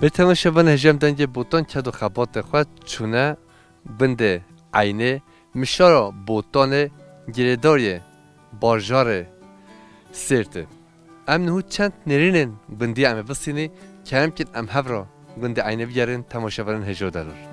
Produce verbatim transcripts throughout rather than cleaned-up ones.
Bi temaşevan hêja em dengê Botan ked û xebatê xwe çûne gundê Eynê, mişara Botanê, girêdarê bajarê Sêrtê. Em niho çend nêrînên gundiya em ê bistînî, kerem kin em hev re gundê Eynê bigerin, temaşevanên hêja û delal.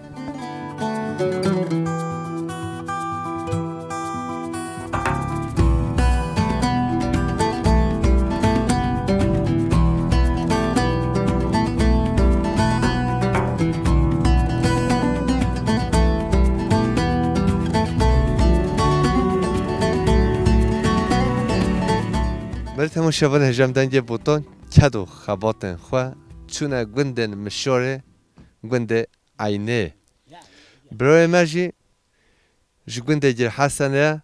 Belê temaşevan hêja em dengê Botan ked û xebatên xwe çûne gundên mişarê, gundê Eynê. Birayê me jî ji gundê Gir Hesen e,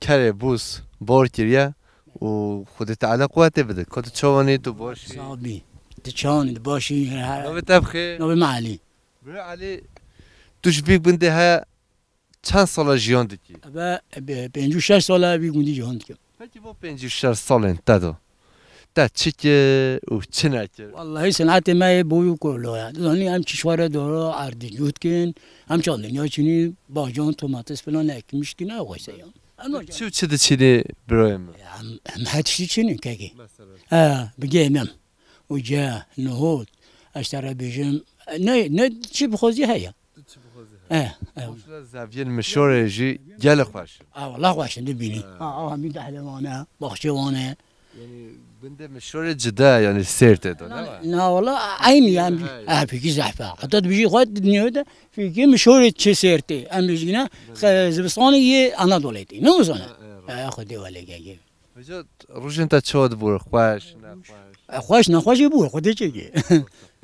kerê bûz bar kiriye û Xwedê Teala quwetê bide. Ka tu çawan î, tu baş î? Sax bî. Tu çawan î, tu baş î? Navê te bi xêr? Navê me Elî. Birê Elî, tu ji vî gundê heye çend sala jiyan dikî? Ebe, ebe, pêncî û şeş sala vî gundî jiyan dikim. Pekî bo pêncî û şeş salên te de te çi kir û çi nekir? Wallahî senetê me yê boyû kolo ya. Dizanî em çi şware doro erdî cû dikin, em çandiniya çinî, bacan, domates filan ekmiş dikin, ew weyse ya. Em çi û çi diçînî birayê min? Em, em her tiştî çinî kekê. Mesela? E, bigê em. Uca, nohut, ez te re bêjim, ne, ne çi bixwazî heye. Tu çi bixwazî heye. Eh, eh. Mesela zeviyên mişorê jî gelek xweş in. Ah, wala xweş in, dibînî. Eh. Ah, ah, hemî dehle wan e, baxçe wan e. Yanî gundê mişorê cida ye, yanî Sêrtê de, ne var? Na, wala eynî ye, em, eh, fikî zehf e. Heta dibêjî xwe dinyayê de fikî mişorê çi Sêrtê. Em bêjîne, xe-, zivistanê yê Anadolê tê. Ne wisa ne? Eh, eh, Xwedê welê gege. Vêca rojên te çawa dibû? Xweş, nexweş? E, xweş, nexweş jî bû, Xwedê çêkê.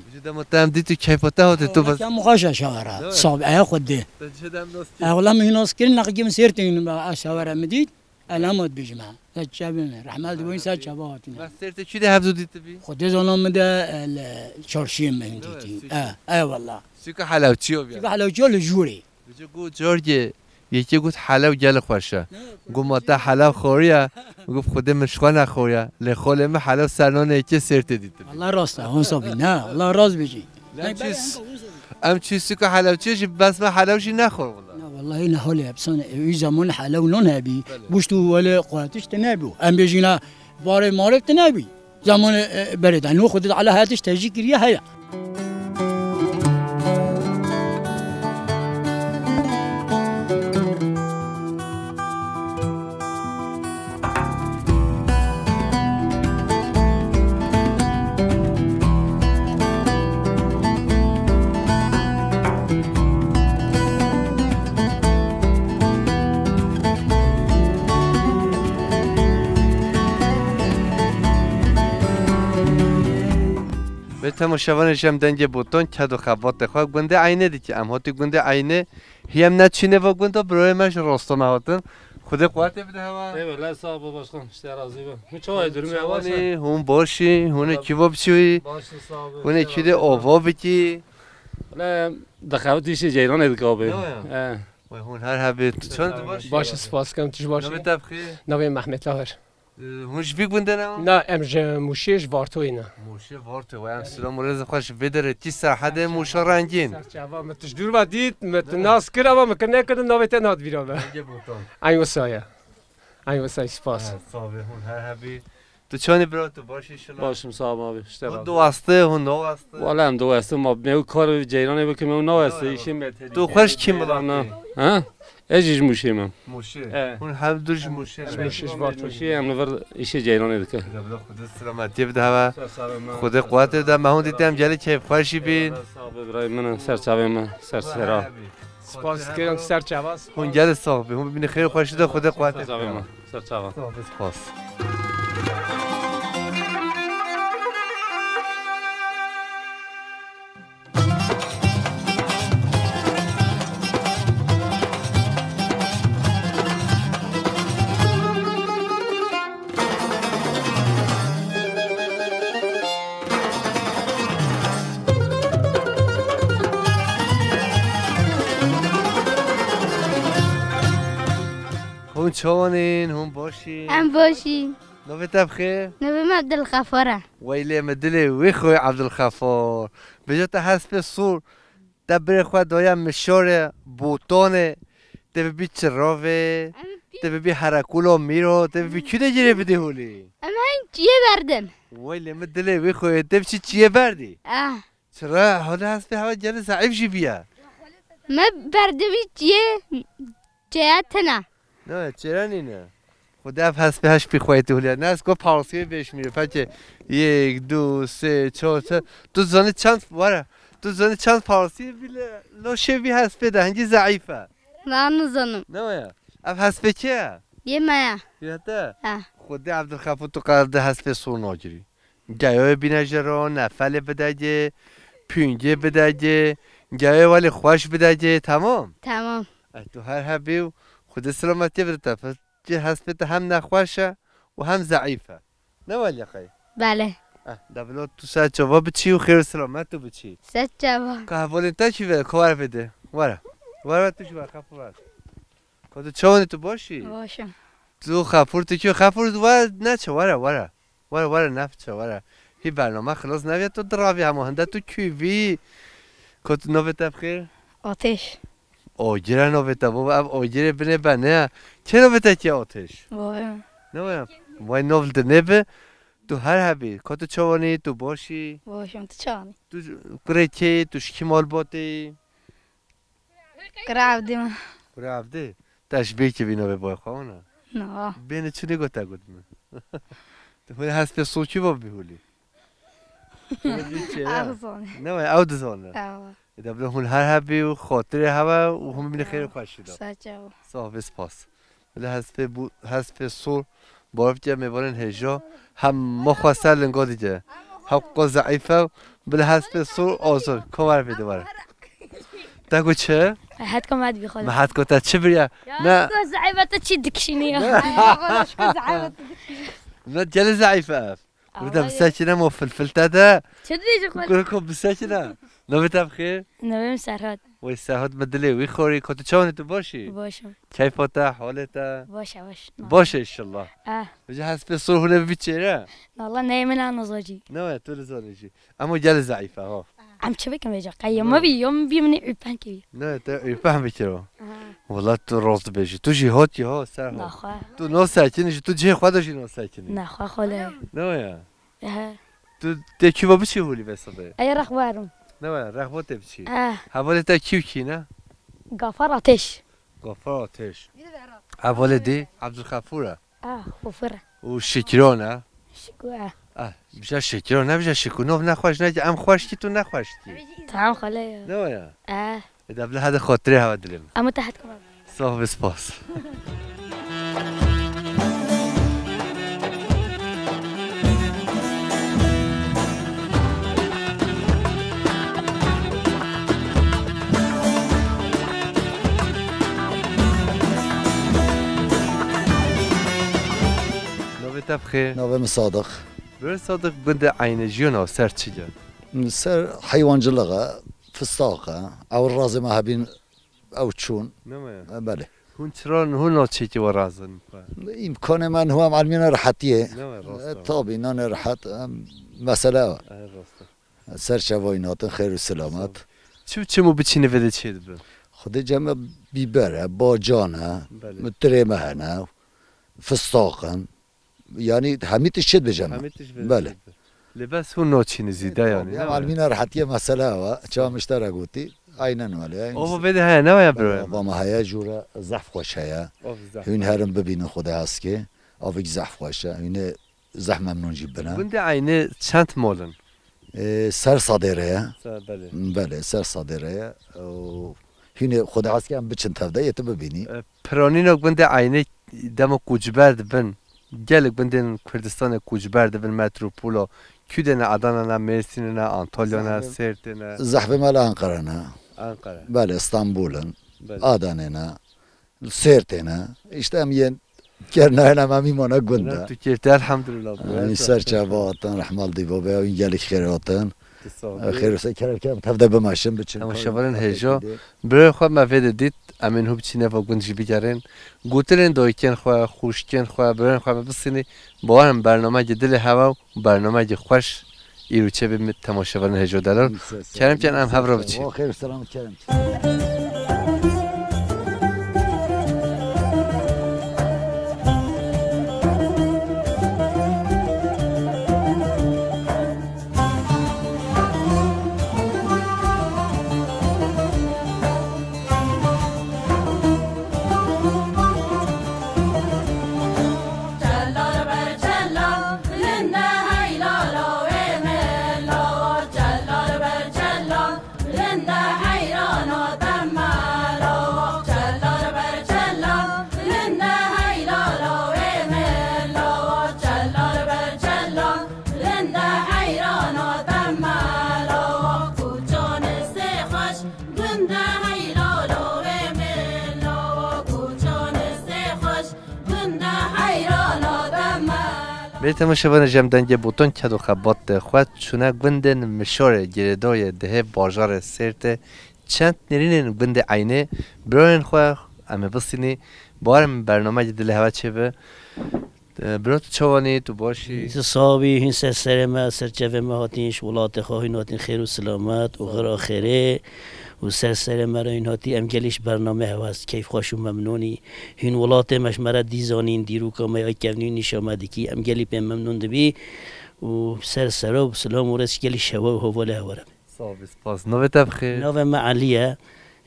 Vêca dema te em dît û keyfa te hatê, tu bes. Keyfa xweş e şawara. Değil mi? Sab, e, Xwedê. Te cihê de em nas kir? E, wala min nas kirin, neqikê min Sêrtê min, a şawara min dît. Elamet bêjim ha. Te çavê min, rehmet dibûn, ser çava hatine. Me Sêrtê kî de hevdû dîtibî? Xwedê zana min de, e, li çarşiyê min dîtî. E, e, wala. Sûka Helewçiyo biya. Sûka Helewçiyo li jûrê. Vêca got, cargê yekê got helew gelek xweş e. Got, ma te helew xwariye? Got, Xwedê min ji xwe nexwariye. Lê xalê min helew ser nanê yekê Sêrtê dîtibî. Allah rast e, hon sabî, ne, Allah rast bêjî. Em çû s-, em çû sûka Helewçê jî bes me helew jî nexwar wela. Na, wallahî ne holê hepsan, e, wî zaman helew non hebî. Belê. Guşt û wele quwetiş tine bû. Em bêjîna barê marê tine bî. Zamanê, e, berê de. Nû Xwedê Teala hetiş tejî kiriye heye. Bi temaşevanê jî em dengê Botan, ked û xebatê xwe gundê Eynê dikî. Em hatî gundê Eynê, hî em neçînê va gunda, birayê me ji rasta me hatin. Xwedê quwetê bide hewa. Eyvallah, sağ ol başkan, işte razı be. Hûn çawa ye, durum ya, çawa baş e? Hûn baş î, hûn ê kî va biçûyî? Baş e, sağ ol. Hûn ê kî dê ava bikî? Ne, dixewit îşê ceyranê dike abi. Ne ya? He. Vay, hûn her hebê. Tu çend baş? Baş, spas dikim, tu ji baş. Navê te bi xêr? Navê Mehmet Lahir. Ee, hûn ji vî gundê ne? Na, em ji Mûşê, ji Vartoyê ne. Mûşê, Vartoyê, vay, em silam û rêzê xwe ji vê derê tî serhedê Mûşa rengîn. Serçava, min tu ji dûr ve dît, min tu nas kir, ama min kir nekir, navê te nehatiye bîra me. Dengê Botan. Eyn wisa ye. Eyn wisa ye, spas. Ha, sağ be, hûn her hebî. Tu çawanî bira, tu baş î şila? Başım sağ ol abi, işte. Hûn diweste, hûn naweste? Wala em diweste, ma me ew kar ceyranê bikim, ew naweste, işê me. Tu xweş kî milatî? Ha? Ez jî ji Mûşê me. Mûşê. E. Hûn hevdu ji Mûşê ne? Mûşê, ji Vartoyê. Mûşê, em li vir îşê ceyranê dikin. Bila, bila, Xwedê selametiyê bide hewe. Ser çavê me. Xwedê quwetê bide, me hûn dîtî em gelî keyfxweş jî bîn. Sağ be birayê min, ser çavê me, ser sera. Spas dikim, ser çava. Hûn gelî sax bî, hûn bibînî xêr û xweşî de, Xwedê quwetê bide. Ser çavê me, ser çava. Sax bî, spas. Hûn çawanîn, hûn başîn? Em başîn. Navê te bi xêr? Navê me Abdulxefar e. Weylê min dilê wî xwe Abdulxefar. Bêje te hespê sûr, te birê xwe daye mişarê, botanê, te bibî çiravê, Em te bibî herekûla mîro, te bibî kû de girê bidî holî. Em hên çiyê berdim. Weylê min dilê wî xwe, te biçî çiyê berdî. Ah. Çira, hode hespê hewa gelî zeîf jî biya. Me berdivî çiyê, çeya tena. Ne, çêre nîne. Xwedê ev hespê heş pî xweytî huliya. Ne, ez ku parasiyê bêşmîre. Peki, yek, du, sê, çar, çar. Tu zanî çend, were. Tu zanî çend parasiyê bî le, lo şê vî hespê de, hingî zeîf e. Van nizanim. Ne ya? Ev hespê kê ye? Yê me ye. Yê te? He. Xwedê Evdilxefûr tu qal de hespê sor nagirî. Geyoyê bîne jê re, nefelê bidegê, pûngê bidegê, geyoyê welê xweş bidegê, temam? Temam. E, tu her hebî û Xwedê selametiyê bide te. Cê hespê te hem nexweş e û hem zeîf e. Ne welê qey? Belê. Eh, de bilo tu ser çava biçî û xêr û selamet tu biçî. Ser çava. Ka hevalên te çi ve, ka were vêde. Were. Were, were tu jî were, Xefûr were. Ka tu çawanî, tu baş î? Baş im. Tu Xefûr, tu kî Xefûr, were neçe, were, were. Were, were, nefçe, were. Hî bername xilas neviye, tu diravî hema hinde tu kûvî. Ka tu navê te bi xêr? Ateş. Agir e navê te, baba, ev agirê binê benê ye. Kê navê te kê Ateş? Vay. Ne waya? Vay nav li dinê bi. Tu her hebî. Ka tu çawanî, tu baş î? Baş im, tu çawanî? Tu kurê kê, tu ji kî malbatê yî? Kurê Evdî me. Kurê Evdî? Te ji bê kivî navê boy xwe wana? Na. Bêne çi nêgot te got min? Tu hûn hespê soçî va bihûlî? Ew dizane. Ne waya, ew dizane. Ewa. Ê de bila hûn her hebî û xatirê hewe û hûn bimîne xêr û xweşî de. Ser çawa. Sağ ol, spas. Bila hespê bû, hespê sor, barvke mêvanên hêja, hema xwe ser linga dike. Hewqa zeîf e, bila hespê sor azor. Ka were vêde were. Te got çi? Hetka me dibî xwe. Me hetka te çi biriye? Ya, ne. Ka zeîf e, te çi dikişînî ya? Ne. Ne, gelê zeîf e ev. Burada bisekine mo filfil te de. Çi dibêje xwe? Kuru ko bisekine. Navê te bi xêr? Navê min Serhat. Wey Serhat, min dilê wî xorî. Ka tu çawanî, tu baş î? Baş im. Keyfa te, halê te? Baş e, baş. Baş e inşallah. Ah. Vêca hespê sor hûn ê bibî çêre? Nala neyê min a nizajî. Ne waya, tu nizanî jî. Ama gelê zeîf e ha. Em çi bikin vêca? Qey ya me bî, ya min bî, min ê ûpehn kevî. Ne, te ûpehn bikiro. Aha. Wela tu rast dibêjî. Tu jî hotî ha, Serhat. Naxwe. Tu nasekinî jî, tu cihê xwe de jî nasekinî. Naxwe xole. Ne waya? Ehe. Tu tê kî va biçî holî vê sibê? Ey rexberim. Ne waya, rexbo tê biçî. Eh. Hevalê te kî û kî ne? Gafar Ateş. Gafar Ateş. Hevalê dî Abdulxefûr e. Ah, Xofir. Û Şikiro ne? Şiko, ah. Ah, bija Şikiro ne, bija Şiko. Nov nexweş ne, em xweş kî, tu nexweş kî. Tamam xole ya. Ne waya? Ah. Ê de bila hede xatirê hewe dilê min. Ama te het kama. Sağ ol, spas. Navê te bi xêr? Navê min Sadiq. Birê Sadiq, gundê Eynê jiyana ser çi ye? Ser heywancılık e, fistaq e. Ew razê me hebîn ew çûn. Ne mi? E, belê. Hûn çira, hûn naçêkî we razin xwe? Îmkanê me niha em elmîne rehetiyê. Ne mi, rast e? E, tabii, nanê rehet, em, mesele ew e. E, rast e. Ser çavayî natin, xêr û selamet. Çi, çi û biçînê vê de çê dibe? Xwedê cem me bîber e, bacan e, Belê. Tirê me hene, fistaq in. Yanî hemî tişt çê dibêje me. Hemî tişt vê Belê. Lê bes hûn naçînî zîde yanî, Em ne? Elmîna rehetiyê mesele ew e. Çawa miştera gotî, aynen wele. Ava vê de heye, ne waya biro? Ava me heye, jûre zehf xweş heye. Of, zehf. Hûn herin bibînin Xwedê heskê. Avik zehf xweş e. Hûn ê zehf memnûn jî bine. Gundê Eynê çend mol in? Ê, ser sedê re ye. Ser, belê. Belê, ser sedê re ye. Û hûn ê Xwedê heskê em biçin tev de, yê tu bibînî. E, Piranîna gundê Eynê dema koçber dibin, gelek gundên Kurdistanê koçber dibin metropola. Kû de ne, Adana ne, Mêrsînê ne, Antalya ne, Zehfê Sêrtê ne. Zehfê me li Ankara ne. Ankara. Belê, Stenbol in. Belê. Adanê ne. Sêrtê ne. Îşte em yên kernayê ne, em îmana gund e. Tu kêrtê, elhamdulillah. Em ser çava hatin, rehmal dî bo be, em gelek xêr hatin. Xêr û ser kerem kerem, tev de bimeşin, biçin. Temaşevanên hêja, birayên xwe me vê de dît, em ên hû biçî neva gund jî bigerin. Gotinên dayikên xwe, xwişkên xwe, birayên xwe me bistînî, bawerim bernameyekî dilê hewa û bernameyekî xweş îro çêbî temaşevanên hêja delal. Kerem ken em hev re biçîn. Xêr û selamet kerem. Bê temaşevanê, jem dengê botan ked û xebat de xwe çûne gundên Mişorê, girêdayê dihê bajarê Sêrtê, çend nêrînên gundê Eynê, birayên xwe em ê bistînî, bawerim bernameyekî dilê hewa çêbe. E, bira, tu çawanî, tu baş î? Tu sax bî, hîn ser serê me, ser çevê me hatîn, ji welatê xwe hîn hatîn xêr û silamet û xêr a xêrê û ser serê me re hîn hatî, em gelî ji bernamê hewa keyfxweş û memnûnî. Hîn welatê me ji me re dîzanîn, dîroka me ya kevnî nîşa me dikî, em gelî pê memnûn dibî û ser sera û silam û rêz gelî şewa û hevalê hewa re. Sax bî, spas. Navê te bi xêr? Navê me Elî ye.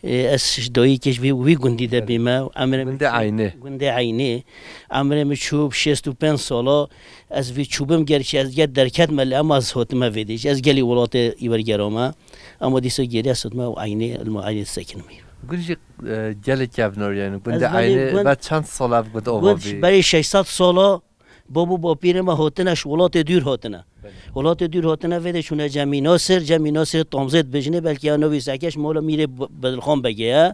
Ê, ez ji dayikê ji vî, wî gundî de bîme. Emrê min Gundê çû, Eynê. Gundê Eynê. Emrê min çû şêst û pênc sala. Ez vî çûbim, gerçî ez ger derketme, lê ema ez hatime vê dê. Ez gelî welatê î wergera me. Ema dîsa gêrî ez hatime Eynê, li ma Eynê disekinim. Gund jî, e, gelê kevnar yani. Gundê Eynê, gund, be çend sala ev gund ava bî? Berê şeş sed sala Bab û bapîrê me hatine, ji welatê dûr hatine. Belê. Welatê dûr hatine, vê de çûne Cemî Nasir, Cemî Nasir Tamzê dibêjinê, belkî ya navî sekeş mala mîrê Be-, Bedilxan Begê ye. Belê.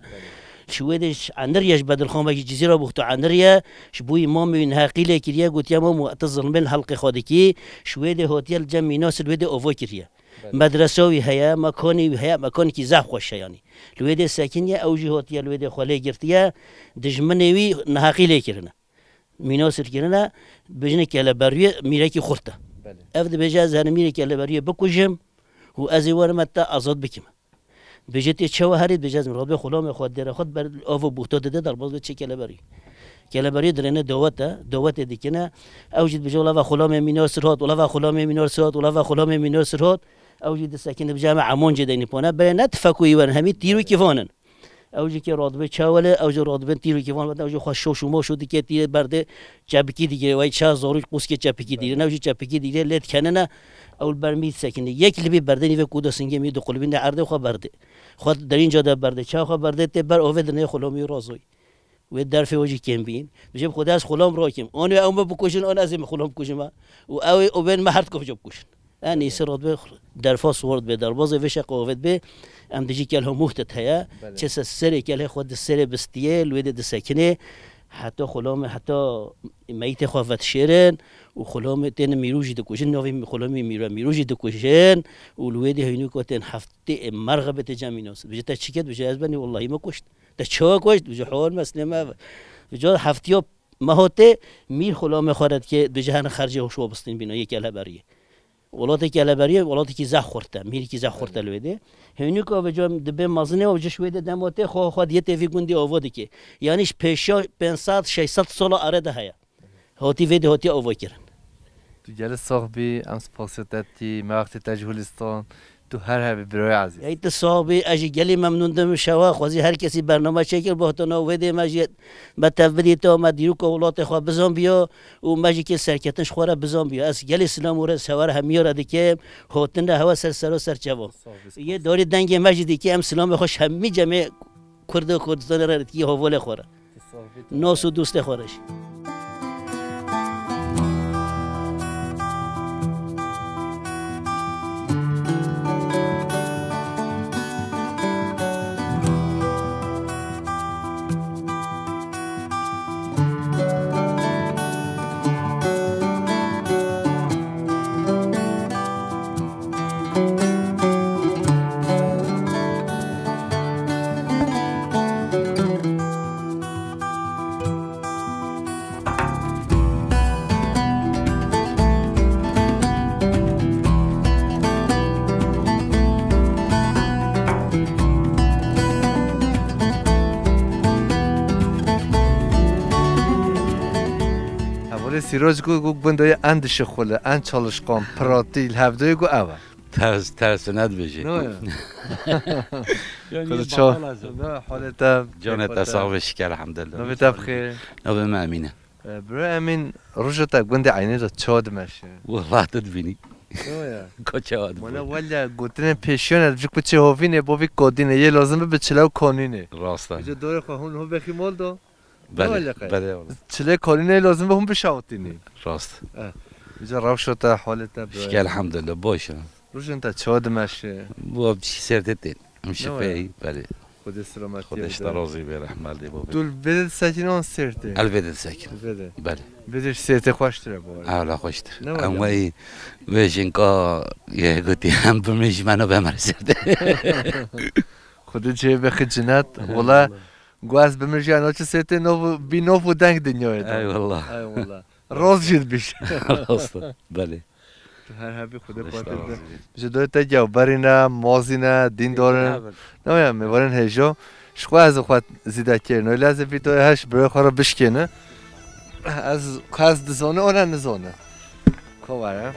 Ji wê de ji Enir ye, ji Bedilxan Begê, Cizîra Buxtu Enir ye, ji bo îmamê wî niheqî lê kiriye, gotiye, "Mam, tu zilmên helqê xwe dikî." Ji wê de hatiye li Cemî Nasir wê de ava kiriye. Belê. Medresa wî heye, mekanê wî heye, mekanekî zehf xweş e yanî. Li wê de sekiniye, ew jî hatiye li wê de xwe lê girtiye, dijminê wî niheqî lê kirine. Mînasir kirine, dibêjine keleberiyê mîrekî xurt e. Belê. Ev dibêje, "Ez herim mîrê keleberiyê bikujim û ez ê werim te azad bikim." Dibêje, "Tê çawa herî?" Dibêje, "Ez miradbê xulamê xwe, dêre xwe ber ava buhta dide, derbaz be çê keleberiyê." Keleberiyê dirêne dawet e, dawetê dikine. Ew jî dibêje, "Wela va xulamê Mînasir hat, wela va xulamê Mînasir hat, wela va xulamê Mînasir hat." Ew jî disekine, dibêje, "Em ê emoncê deynî pone." Berê ne tifek û î werin, hemî tîr û kîvan in. Ew jî kê radibê çawele, ew jî radibin tîr û kîvan, ew jî xwe şoş û moşo dike, tîrê berdê çepikî digire, wey ça zarû qûskê çepikî digire, ew jî çepikî digire, lê dikenine, ew li ber mî disekine. Yek li bî berdê nîvê kuda singê mî diqulibîne erdê xwe berdê. Xwe derînca de berdê, ça xwe berdê tê ber ovê dinê xulamî razoyî. Wê derfê we jî kêm bîn. Bijê bi Xwedê ez xulam rakim. Anê ew me bikujin, an ez ê min xulam bikujim ha. Û ew ê ovên me her dikom jê bikujin. En iyisi radibê derfa siwar dibê, derbazê vê şeqe ovê dibê. Em dijî kelha muhtet heye. Belê. Çe se serê kelhê xwe di serê bistiyê, li wê de disekinê. Heta xulamê, heta meytê xwe vedişêrin û xulamê tên mîrû jî dikujin. Navê xulamê mîrû, mîrû jî dikujin û li wê de heynûka tên heftê merxebê tê cemî nas. Bijê te çi ket? Bijê ez benî wellahî me kuşt. Te çawa kuşt? Dibêje, "Hol me, sinê me." Dibêje, "Heftiya me hatê mîr xulamê xwe re dike, dibêje, herin xercê hoş wa bistîn bîna, yê keleberiyê." Welatê keleberiyê, welatekî zehf xurt e, mîrekî zehf xurt e li wê de. Hênûka vêca dibê mezinê û ji wê de dema tê xwe, xwe diyê tê vî gundî ava dike. Yanî ji pêşiya pênc sed şeş sed sala ere de heye. Hatî vê de hatiye avakirin. Tu gelê sax bî, em spasiya te dikî, me wextê te ji hûlistan, tu her hebî birayê ezîz. Ey tu sax bî, ez jî gelî memnûn dim, şewa xwezî her kesî bername çêkir, bo heta nav wê dê me jî me tev bidîta, me dîroka welatê xwe bizanbiya û me jî kê serketin ji xwe re bizanbiya. Ez gelî silam û rêz hewe re hemiya re dikim, hatine hewe ser sero ser çevo. Sax bî, spas. Yê darî dengê me jî dikî, em silamê xwe ji hemî cemê Kurd û Kurdistanê re dikî, hevalê xwe re. Nas û dostê xwe re jî. Sîroj got, got, "Gundê en dişixule, en çalışkan, pratî, li hevdoyê got ev e." Ters, tersine dibêjî. Ne ya? Yani Kulu ço-, bala lazım. Ne, halê te? Canê te sağ be, şiker, elhamdülillah. Navê te bi xêr? Navê me Emîn e. E, bro Emîn, roja te gundê Eynê de çawa dimeşe? Wallah tu dibînî. Ne ya? Ka çawa dibînî. Wala, wala gotinên pêşiyan e, dibêjin ku çi hovînê, bo vî kodînê, yê lazim bi çile û kanînê. Rast e. Îca dorê xwe hûn ho bexî mol do. Belê, belê, wala. Çilê kalînê lazim be hûn bişawitînî. Rast. Eh, îca rewşa te, halê te bi. Şiker, elhamdülillah, baş e. Rojên te çawa dimeşe? Bu bir şey serte değil. Em şifeyî, belê. Xwedê selametî bide. Xwedê ji te razî be, rehmet lê bo be. Tu li vê de disekînî an sêrtê? El vê de disekîn. Vê de. Belê. Vê de ji sêrtê xweştir e bu arada. Ewla xweştir. Ne wala. Em weyî wê jinka yê gotî em bimî ji me nabe em sêrtê. Xwedê cihê bixî cinet. Wala. Gu ez bimir jî naçi sêtê nov û, bî nov û deng dinyayê de. Eyvallah. Eyvallah. Roz jî dibîş. Rast e. Belê. Tu her hebî Xwedê Xwedê ji te razî be. Ji doyê te gewberî ne, mazî ne, dîndar ne. Dîndar ne. Ne ya, mêvanên hêjo. Ji xwe ez û xwe zîde kêrino. Lê ez ê vîdeoyê heş birê xwe re bişkêne. Ez, ez dizone, ona nizone. Kovara.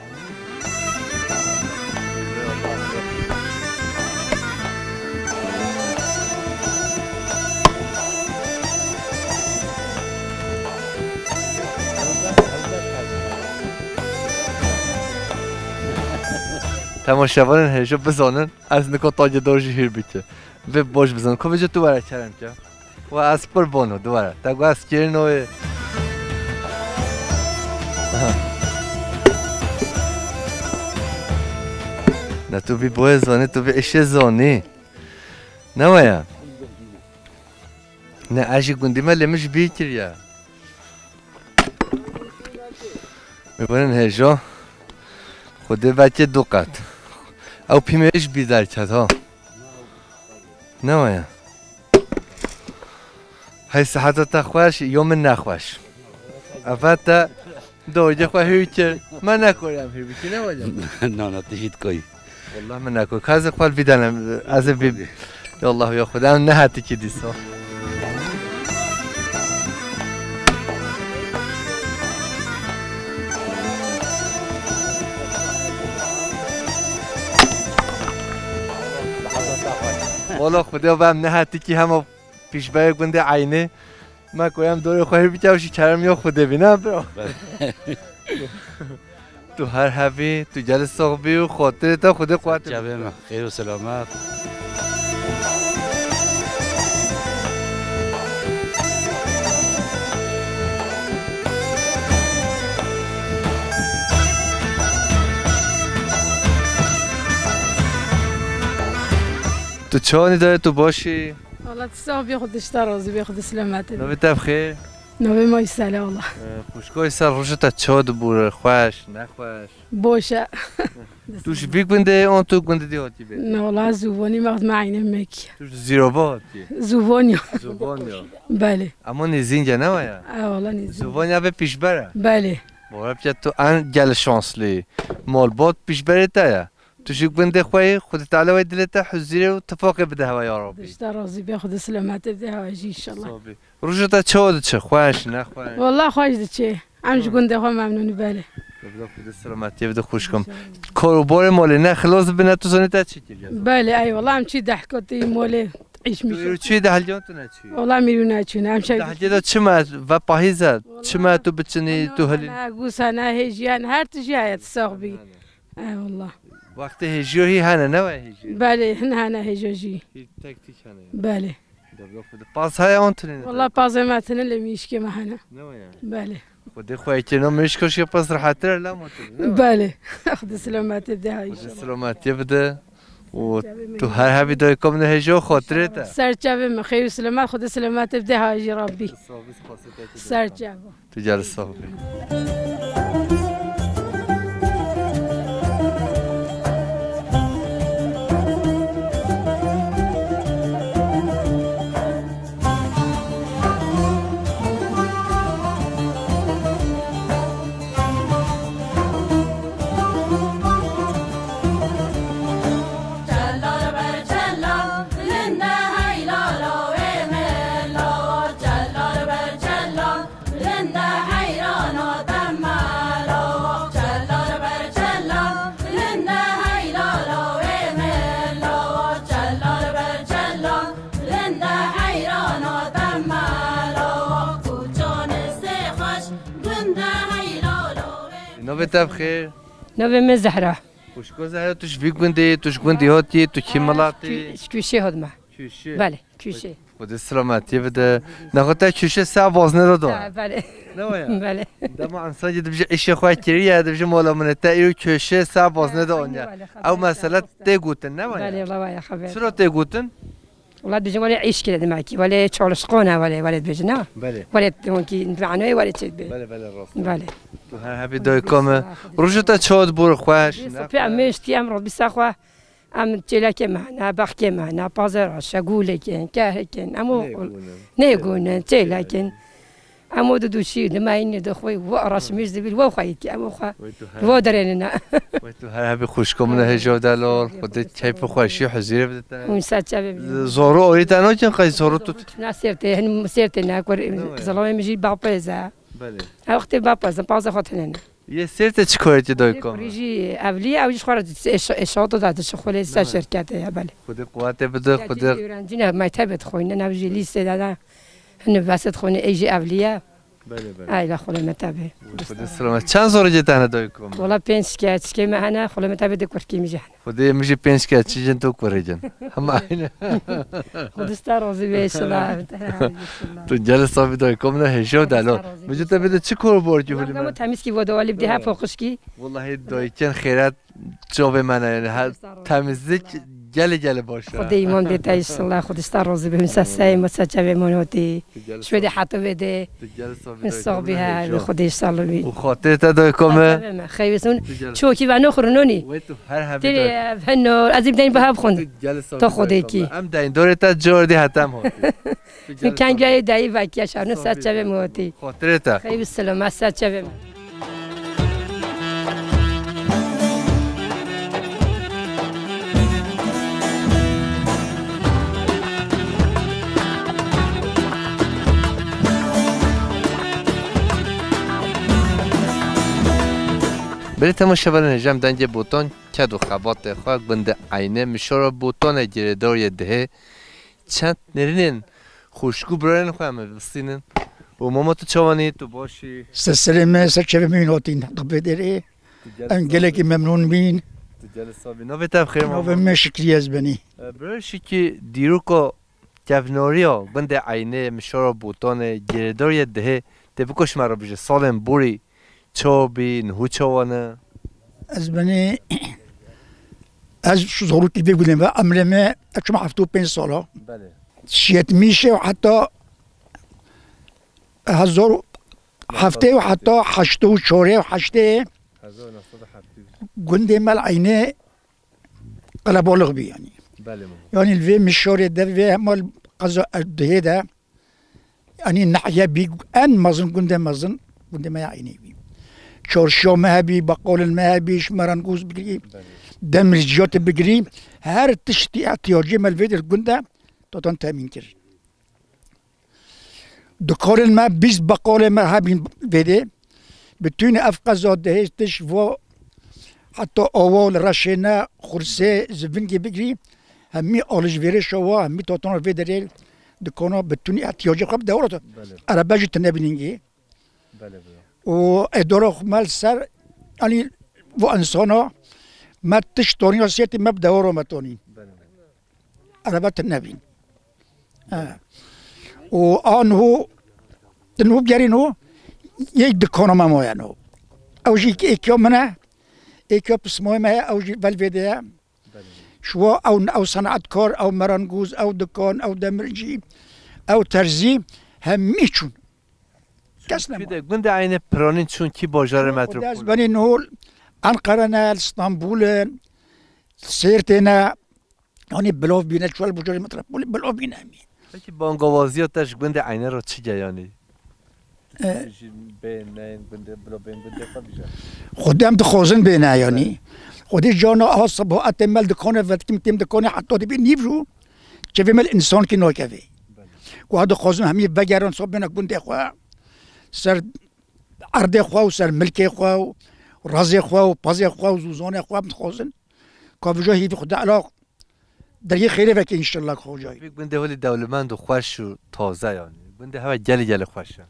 Temaşevanên hêjo bizanin, ez nika tacê dor jî hîr bike. Vê baş bizanin. Kovê tu were kerem ke. Wa ez qurban o, duvara. Te got ez kêrino wê. Aha. Ne tu bî boyê zanî, tu bî eşê zanî. Ne waya? Ne, ez jî gundî me lê min ji bîr kiriye. Mêvanên hêjo. Xwedê vekê du qet. Ew pîmê ji bîr derket ha. Ne waya? Hey siheta te xweş, yo min nexweş. Eve te dorgê xwe hûr kir. Me nekorî em hûr bikî, ne waya? Na, na, tu jî dikoyî. Wallah min nekorî. Ka ez ê xwe li vî de nem, ez ê vî. Ya Allah, ya Xwedê, em nehetikî dîsa. Wala Xwedê, em nehetikî hema pîşberê gundê Eynê. Me ku em dorê xwe hîr bike, ew jî kerem ya Xwedê bî, ne bro? Belê. Tu her hebî, tu gelî sax bî û xatirê te Xwedê quwet bide. Çavê me, xêr û selamet. Tu çawa nî dayê, tu baş î? Wala tu sax bî, Xwedê ji te razî bê, Xwedê selamet bê. Navê te bi xêr? Navê me Îsel e wala. Ee, xwişka Îsel, roja te çawa dibûre? Xweş, nexweş? Boş e. Tu ji vî gundê yê an tu gundê dî hatî bê? Ne wala, ez Zûvanî me, me Eynê mekî. Tu ji Zîrova hatî? Zûvanya. Zûvanya. Belê. Ama nêzîng e, ne waya? E wala nêzîng. Zûvanya vê pîşber e? Belê. Wala tu en gel şanslî. Malbat pîşberê te ye. Tu jî gundê xwe yî, Xwedê Teala wê dilê te huzîrê û tifaqê bide hewe ya Rabbî. Xwedê ji te razî be, Xwedê selametê bide hewe jî înşallah. Sabî. Roja te çawa diçe? Xweş, nexweş? Wala xweş diçe. Em ji gundê xwe memnûn in, belê. Bila Xwedê selametiyê bide xwişkim. Kar û barê malê ne xilas dibe, ne tu zanî te çi kiriye. Belê, ey wala em çî dehkotî malê îş mişe. Tu çi dehliyan tu ne çi? Wala mîrû neçûne, em şev. Dehliyê de çi me ve pahîz e? Çi me tu biçinî, tu hilî? Ne, gusa ne, hêjiya ne, her tijî heye, tu sax bî. Eyvallah. Wextê hêjiyo hî hene, ne waya hêjiyo? Belê, hin hene hêjo jî. Hî tek tîk hene ya. Belê. Debra Xwedê. Paz heye an tune ne? Wala pazê me tune lê mîşkê me hene. Ne waya? Belê. Xwedê xwe yekê no mîşko şiye paz rehettir e, lama tune, ne waya? Belê. Xwedê selametê bide ha înşallah. Xwedê selametiyê bide. Û tu her hebî dayika min hêjo xatirê te. Ser çavê min, xêr û selamet, Xwedê selametê bide ha jî Rabbî. Ser çavo. Tu gel sax bî. Navê te bi xêr? Navê min Zehra. Xwişko Zehra, tu ji vî gundê yî, tu ji gundê hatî, tu kî milatî? Ji Kûşê hatime. Kûşê? Belê, Kûşê. Xwedê selametiyê bide. Nexwe te Kûşê se bazne de da? Ha, belê. Ne waya? Belê. Dema însan jî dibêje îşê xwe kiriye, dibêje mala min e, te îro Kûşê se bazne de aniye. Belê, xeber. Ew mesele tê gotin, ne waya? Belê, wala waya xeber. Çira tê gotin? Wala dibêjin wele îş kire demekî, wele çalışkan e, wele, wele dibêjin, ne? Belê. Wele wekî manoyê wele çê dibê. Belê, belê, rast. Belê. Tu her hebî dayika me. Rojê te çawa dibû xweş? Sopê em mêştî em rojbîsa xwe. Em çêlekê me hene, bexkê me hene, pazera, şegûlekên, kehekên, em o nêgûnin, çêlekên. Em o didûşî, dimayînê dixwî, wi araşmîş dibî, wi xweyî dikî, em o xwe, wi derênine. Wey tu her hebî xwişko min e, hêja delal, Xwedê keyf û xweşî huzîrê bide te. Hûn ser çavê bidin. Zoro orî te nakin qey zoro tu? Na sêrtê, hin sêrtê ne, kur, zilamê min jî bapêz e. Belê. Ew wextê bapêz e, paza xwe tenene. Yê sêrtê çi karê tê dayika me? Kurî jî evlî ye, ew jî xwe re eş-, eşato da dişixulê ser şirketê ye, belê. Xwedê quwetê bide, Xwedê. Öğrenci ne, mektebê dixwîne, ew jî lîsê de ne. Hin üniversite dixwîne, ey jî evlî ye. Belê, belê. Ay la xulê me tebe. Xwedê selamet. Çend zarokê te hene dayika me? Wala pênc keç, çikê me hene, xulê me tebe de kurkî min jî hene. Xwedê min jî pênc keç, çi jin tu kurê cin. Hema aynı. Xwedê sta razî be inşallah. Tu gelê sabî dayika min e, hêja û delal. Xwedê sta razî be. Min jî te bide çi kor bor ki hulî me? Temizkî voda walî bide hep xwişkî. Wallahî dayikên xêret çavê me ne yani. Temizlik gelê gelê baş e. Xwedê îman bê te inşallah. Xwedê sta razî be. Min ser sey, min ser çavê min hotî. Şwedê heta vê de. Min sax bî he, bi Xwedê salomî. Û xatirê te dayika me. Xeyr olsun. Çokî vano xurnonî. Wey tu her hebî dayika. Heno, ez ê bideyî bi hev xwend. Tu gelê sabî dayika me. To Xwedê kî. Em deyîn dorê te cor dî heta em hotî. Min kengayê dayî vekiya şano ser çavê min hotî. Xatirê te. Xeyr û selamet ser çavê min. Belê temaşevanên hêja em dengê Botan ked û xebatê xwe gundê Eynê mişora Botanê girêdar yê dihê çend nêrînên xwişk û birayên xwe em ê bistînin. Û mama tu çawanî, tu başî? Ser serê me, ser çavê min hatîn, dixwê derê. Em gelekî memnûn bîn. Tu gelê sabî. Navê te bi xêr mama? Navê me Şikrî Ezbenî. E, birayê Şikrî, dîroka kevnariya gundê Eynê, mişara Botanê, girêdar yê dihê, tê biko ji me re bije, salên borî çawa bî, niho çawa ne? Ez benî, ez şu zorokî vê gundê me, emrê me, ez çûme heftê û pênc sala. Belê. Ji yetmişê û heta hezar û heftê û heta heştê û çarê û heştê. Hezar û neh sed û heftê. Gundê me li Eynê qelebalix bî yanî. Belê mama. Yanî li vê mişarê de vê hema li qeza Erdihê de, yanî nahiye bî, en mezin, gundê mezin, gundê me ya Eynê bî. Çarşiya me hebî, beqalên me hebî, ji merengûz bigirî, belê, demirciyatê bigirî, her tiştî ihtiyacê me li vê der gund de datan temîn kir. Dikarên me, bîst beqalê me hebîn vê dê. Bitûnê ev qeza dihê tiş vo heta awa li reşê ne, xursê, zivingê bigirî, hemî alişverêşa wa, hemî tatana vê derê dikana bitûnê ihtiyacê xwe bi dewra. Belê. Erebe jî tune bînîngî. Belê, belê. Û êdora xwe me li ser, yanî vo insana me tiş tonî ya sêtî me bi dewra me tonî. Belê. Erebe tune bîn. He. Û a niho, di niho gerîn o, yek dikana me maye niho. Ew jî êkiya min e, êkiya pismayê me ye, ew jî vel vê de ye. Belê. Şiwa ew, ew senatkar, ew merengûz, ew dikan, ew demircî, ew terzî, hemî çûn. Kes nema. Gundê Eynê piranîn çûn kî bajarê metropol? Xwedê ez benî niho Enqere ne, li Stenbul in, Sêrtê ne, Yanî bilov bîne, çû li bajarê metropolê bilov bîne hemî. Peki bangawaziya te ji gundê Eynê re çi ge yanî? E, ji bê neyên gundê, bilov bên gundê xwe bije. Xwedê em dixwazin bêne yanî. Xwedê cana a sibahatê me li dikane vedikim, têm dikanê heta dibê nîv jû, çevê me li însankî nakeve. Belê. Ku a dixwazin hemî vegerin, sob bêne gundê xwe, ser erdê xwe û ser milkê xwe û razê xwe û pazê xwe û zûzanê xwe em dixwazin. Ka vêca hêvî Xwedê Ela deriyê xêrê veke înşellah Xocayî. Vî gundê welî dewlemend û xweş û taze yanî. Gundê hewe gelê gelê xweş e.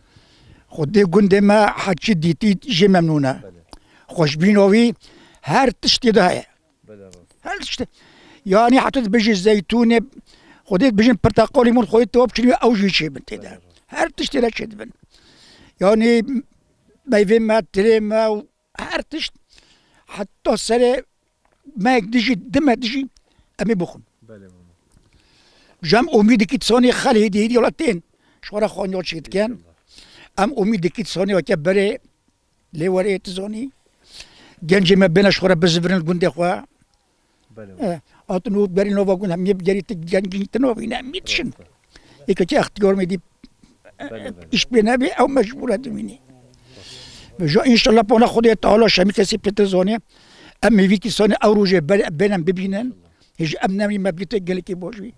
Xwedê gundê me heçî dîtî jê memnûn e. Belê. Xweşbîna wî her tiştê de heye. Belê, rast. Her tiştê. Yanî heta dibêjî zeytûnê, Xwedê dibêjin pirteqalî min Xwedê tewab çinî ew jî çêbin tê de. Belê, rast. Her tiştê de çêdibin. Yanî meyvê me, tirê me û her tişt heta serê mehek dijî, di meh dijî em ê bixwin. Belê mama. Ji em umîdekî tisanê xelê hêdî hêdî wela tên. Ji xwe re xwaniya çêdikin. Înşallah. Em umîdekî tisanê weke berê lê werê tizanî. Gencê me bêne ji xwe re bizivirin li gundê xwe. Belê mama. Eh, hatin û berî nava gund hemiyê bigerî tu gengî tu navîne, em dişin. Rast e. Yekekî extiyar me dî Belê, belê. Îş pê nebê, ew mecbûr e dimînî. Ji înşallah bona Xwedê Teala şemî kesî pê tizanê. Em mêvî kî sanê ew rojê ber-, bênin bibînin. Hêj em nemrî me bîte gelekî baş bî.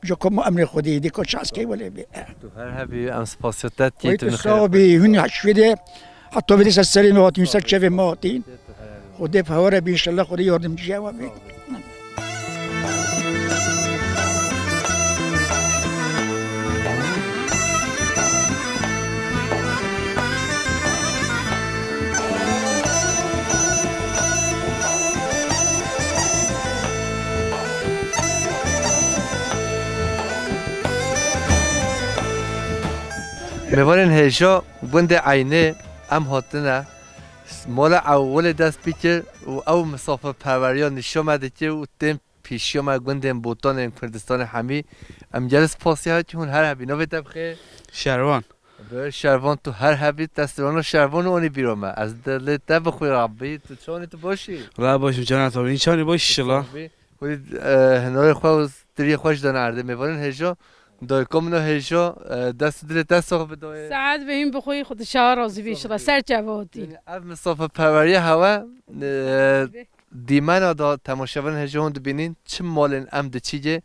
Ji kom emrê Xwedê dê ko çaskey wele bê. Tu her hebî, em spasiya te dikî, Xwedê tu tu nixêr sax bî, hûn şwêdê. Heta vêdê ser serê me hatîn, ser çevê me hatîn. Xwedê bi hewa re bî, înşallah Xwedê yardimcîya we bê. Mêvanên hêja gundê Eynê em hatine. Mala ewilê dest pê kir û ew misafirperweriya nîşa me dike û tên pêşiya me gundên Botanên Kurdistanê hemî. Em gelek spasiya te dikî, hûn her hebî. Navê te bi xêr? Şervan. Bi Şervan, tu her hebî, destêrana Şervan û anî bîra me. Ez dilê te bi xwe rabî, tu çawanî, tu baş î? Wela baş im, cana te bî, çawanî, baş î, şila. Hûn, e, hunarê xwe û tiriyê xwe jî dane erdê. Mêvanên hêja, dayika min a hêja, e, dest û dilê te sax be dayê. Saet be hîn bi xwe, Xwedê şaha razî be înşallah. Ser çava hatî. Yanî ev misafirperweriya hewe, e, dîmena da temaşevanên hêja hûn dibînin, çi malên em diçîgê,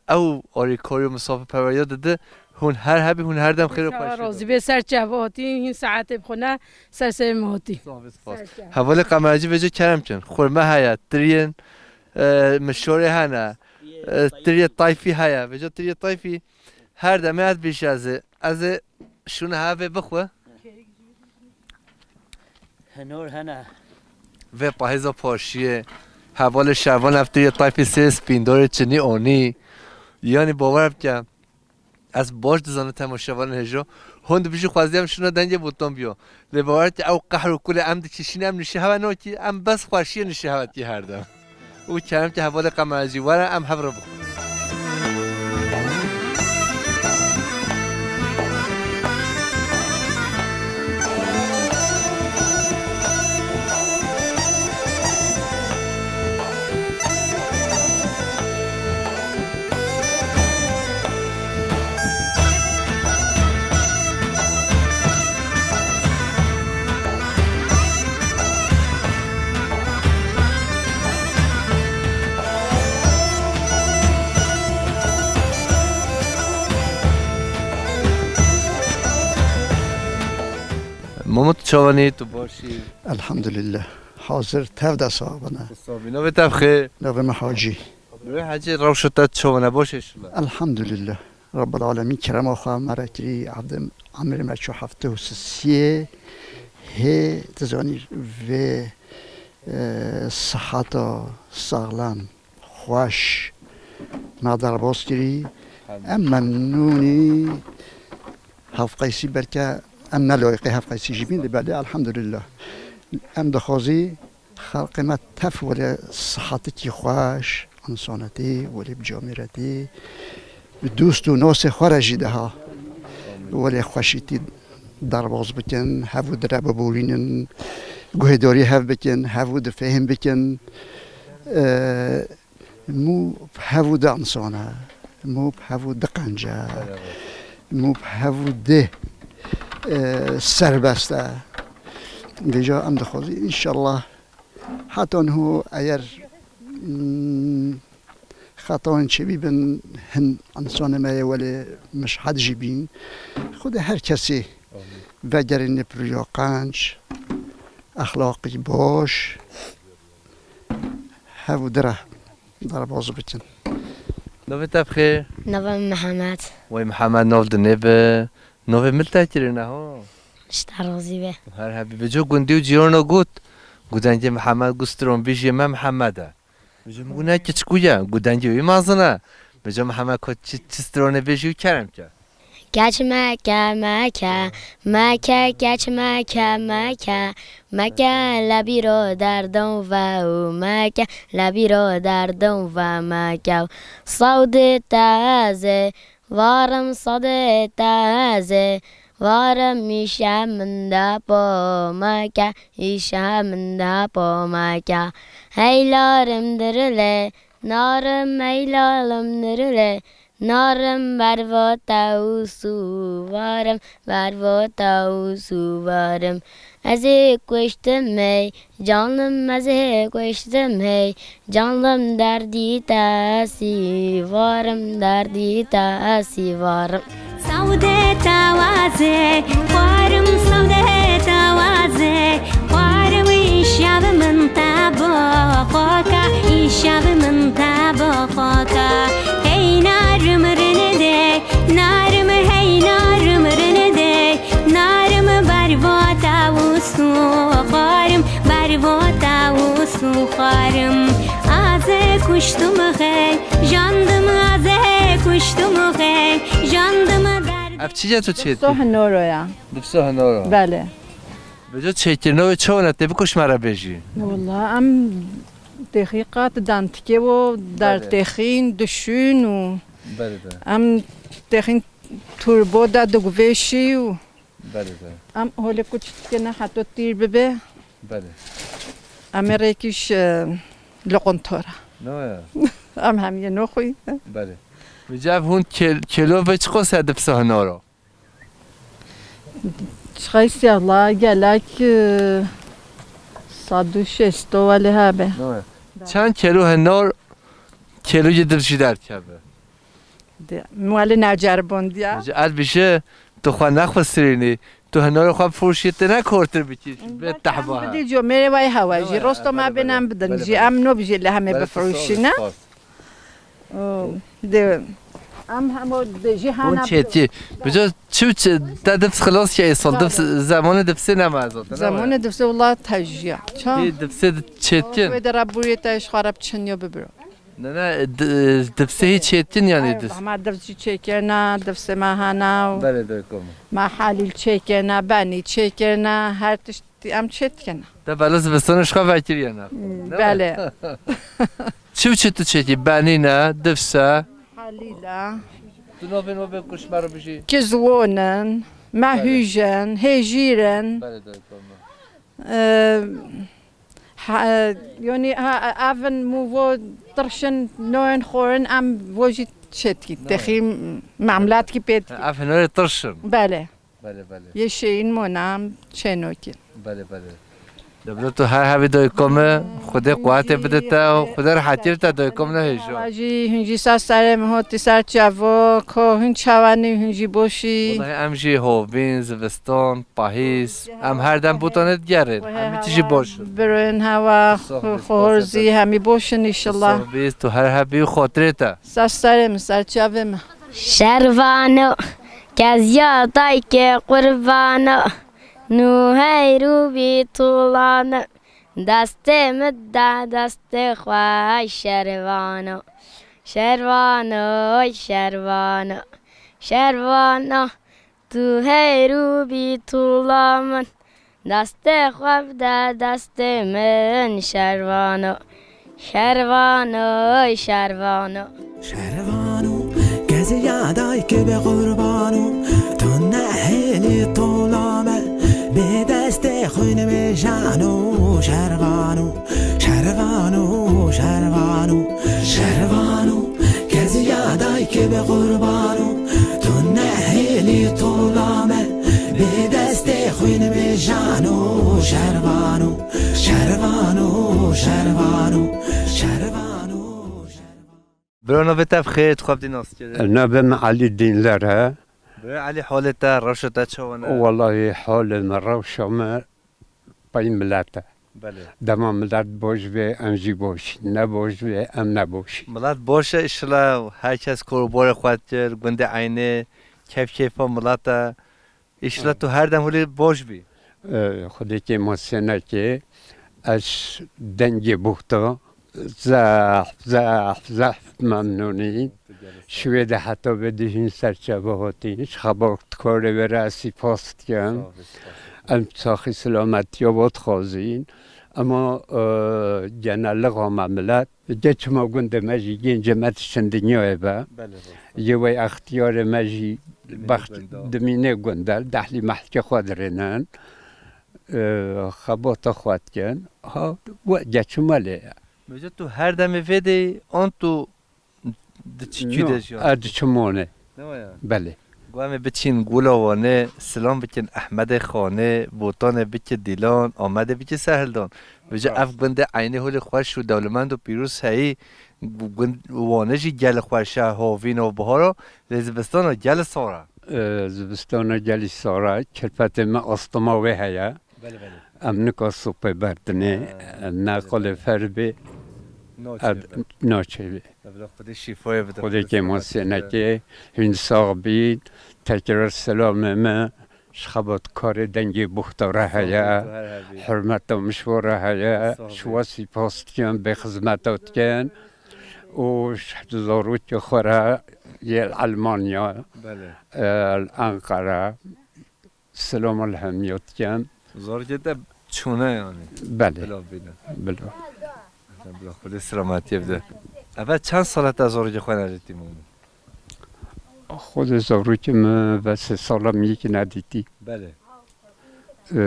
ew alîkarî û misafirperweriya dide, hûn her hebî, hûn her dem xêr û xweşî. Razî be, ser çava hatî, hîn saetê bi xwe ne, ser serê me hatî. Sağ be, spas. Ser çava. Hevalê Qemercî vêca kerem kin. Xurme heye, tiriyên, e, mişorê hene, e, tiriyê tayfî heye. Vêca tiriyê tayfî her demê ez bîş ez ê. Ez ê şûne hevê bixwe. Hinor hene. Vê pahêza paşiyê, hevalê Şervan ev tu yê tayfî sê spîndorê çinî onî. Yanî bawer bike, ez baş dizanim temaşevanên hêja. Hûn dibêjin xwezî em şûna dengê botan biyo. Lê bawer bike ew qehr û kulê em dikişîne, em nişê hewe nakî, em bes xweşiyê nişê hewe dikî her dem. û kerem ke hevalê Qemercî were em hev re bixwin. Mamo, tu çawanî, tu baş î? Elhamdulillah. Hazir tev de sax bine. Sabî, navê te bi xêr? Navê me Hacî. Navê Hacî, rewşa te çawan e, baş e şila? Elhamdulillah. Rabbul Alemîn kerema xwe me re kirî, evdin emirê me çû heftê û sisiyê hê, tu zanî vê, e, siheta saxlem, xweş me derbas kirî. Em memnûnî, hevqeysî belke em ne layiqê hevqeysî jî bîn, lê belê elhamdulillah. Em dixwazî Xelqê me tev welê sihetikî xweş, însanetî, welê bi camêretî, bi dost û nasê xwe re jî daha welê xweşîtî derbas bikin, hev û dire biborînin, guhêdarî hev bikin, hev û di fêhm bikin. E, mû bi hev û di însan e, mû bi hev û di qenc e, mû bi hev û di, e, serbest e. Vêca em dixwazî, înşallah, Heta niho eger, mm, xetayên çêbî bin, hin însanê me yê welê mişhed jî bîn. Xwedê her kesî vegerîne bi rûya qenc, exlaqî baş, hev û dire derbas bikin. Navê te bi xêr? Navê min Mihemed. Wey Mihemed, nav dinê bi. Navê mil te kirine ha? Ji te razî be. Her hebî. Bico gundî û cîrano got, got dengê Mihemed got stron bijî me Mihemed e. Bico min got ne kiçikû ye, got dengê wî mezin e. Bico Mihemed got çi, çi stronê bijî û kerem ke. Keç meke, meke, meke, keç meke, meke, meke, lebîro derdon ve û meke, lebîro derdon ve meke. Sawdê te ez ê, varim sawdê te ez ê, varim îşe min de po meke, îşe min de po meke. Hey larim dirilê, narim hey lalim dirilê, narim bervo te û sûvarim, bervo te û sûvarim. Ez ê kuştim hey, canlim ez ê kuştim hey, canlim derdî te ez sîvarim, derdî te ez sîvarim. Sawdê te wazê, xwarim sawdê te wazê, xwarim îşev min te bo xoka, îşev min te bo xoka. Hey narim rinidê, narim hey narim rinidê, narim bervo te û sûxarim, bervo te û sûxarim. Azê kuştum xey, jandim azê kuştum xey, jandim derd. Ev çi ye tu çêdikî? Difso hinoro ya. Difso hinoro. Belê. Bico çêkirina wê çawa ne tê bikuşt me re bêjî? Wala em texîqat dantike wo der Belê. Texîn dişûn û Belê de. Em texîn turbo de diguvêşî û Belê de. Em holê ku çi dikene heto tîr bibe. Belê. Em ê rêkîş, e, loqontora. No ya. Em hemiyê noxwî. Belê. Bico ev hûn kêl-, kêlo ve çiqo ser difso hinoro? Çiqay siyahla gelek, e, sed û şêst welê hebe. No ya. Çend kêlo hinor kêlo yê div jî derdikeve? De, muali naceribondiya. Ji el bije, tu xwe nexwe sirînî, tu hinarê xwe bifroşî, tu ne kortir bikî, bê tehba he. Bidî comêrê vay hewa jî, rosto ma bênan bidin jî, em no bijê li hemê bifroşîne. De, em hemo de jî hana. Hûn çêtî, bico çi û çi, te div xilas ke êsal, div zemanê divsê nema ez zaten. Zemanê divsê wela tejiya. Ça? Divsê çêtkin. Wê de Rebûrê te ji xwe re biçin yo bibiro. Ne, ne, d-, dipsê hîç çêtin yanî dis. Hema dipsî çêkirina, dipsê me hana û Belê, dayko min. Me halîl çêkirina, benî çêkirina, her tiştî em çêdikirina. Te belê zivistan ji xwe vekiriye ne? Hmm, Ne? Belê. Çi û çi tu çêkî? Benî ne, dipse? Halîl e. Tu navên we bê ku ji me re bijî. Kizwon in, Belê. Mehûj in, hêjîr in. Belê, dayko min. Ee, Ha, e, yanî, ha, e, ev in mû vo tirşin noyên xorin em vo jî çêtkî, No. Texî mamlatkî pêtkî. Ev hinarê tirşin. Belê. Belê, belê. Yê şeyin mona em çênokî. Belê, belê. Deblo tu her hevî dayko me, Xwedê quwetê bide te û Xwedê rehetî bide te dayko me nehêjo. Jî hûn jî ser serê min hotî ser çavo, ko hûn çawanî hûn jî boşî. Wallahî em jî hovîn, zivistan, Pahîz, em her dem botanê digerin. Hemî tişî boş. Birên hewa, Sohbet, xor zî, hemî boş in, înşallah. Sohbet, tu her hebî xotirê te. Ser serê min, ser çavê min. Şervano, keziya dayke qurbano, nû heyr û bî tûlano, destê min de destê xwe şervano. Şervano, şervano, şervano. Tu heyr û bî tûla min, destê xwe bide destê min şervano, şervano, şervano. Şervano, keziya dayke be qurbano, tu nehêlî tûla me, bê destê xwîn me jano, şervano. Şervano, şervano, şervano, keziya dayke be qurbano, tu nehêlî tûla me, bê destê xwîn me jano, şervano, şervano, şervano, şervano, şervano. Bro, navê te bi xêr, tu xwe bi dî nas kir. Navê min Elî Dînler e. Bro Elî, holê te, rewşa te çawa ne? Wallahî holê me, rewşa me pey milet e. Belê. Dema milet baş be, em jî baş. Ne baş be, em ne baş. Milet baş e, îşillah her kes kor û borê xwe dikir, gundê Eynê, keyf keyfa milet e. Îşla tu her dem holê baş bî. Xwedê kêmasê neke, ez dengê Buxta zehf, zehf, zehf memnûnî. Şivê de heta vê dihîn serçe ve hatîn. Ji xebatkarê were ez sîpas dikim. Em saxî silametiya we dixwazîn. Ema, e, genelixa me milet. Ge çima gundê me jî, gêncê me tiştin dinyayê ve. Belê, rast e. Yê wey extiyarê me jî Dimînê bext gundal. Dimînê gundal, dehlî mehlkê xwe dirênin. E, xebata xwe dikin. Ha, we ge çima lê ye. Bêje tu her demê vê de an tu di çi, kî de jiyan? Ez diçim Wanê. Ne wa ya? Belê. Gu em ê biçîn Gula Wanê, silam bikin Ehmedê Xanê, Botanê bike Dîlan, Amedê bike Sehildan. Bêje ev gundê eynî holê xweş û dewlemend û pîroz heyî, gu-, gund, Wanê jî gelê xweş e, havîn û bihara, lê zivistana gelê sar e. E, zivistana gelî sar e, kirpetê me astima wê heye. Belê, belê. Em nika sopê berdinê, ha, ne belê, qolê belê. Fer bê, naçê ev, bê. Naçê bê. Evla Xwedê şîfayê bide, Xwedê kêmasê neke, hûn sax bîn, tekrar selamê me, ji xebatkarê dengê Buxta re heye, sax bî, tu her hebî. Hurmeta min ji we re heye, sax bî. Ji we sîpas dikim, bê xizmeta dikin û ji zarokê xwe re yê Elmanya, belê. E, Enqere. Silam û hemiya dikim. Zarokê te çûne yanî? Belê. Bila bîne. Bila. Bila Xwedê selametiyê bide. Eve çend sal e te zarokê xwe nedîtî Mûmî? Xwedê zarokê min ve sê sala min yekî nedîtî. Belê. Ee,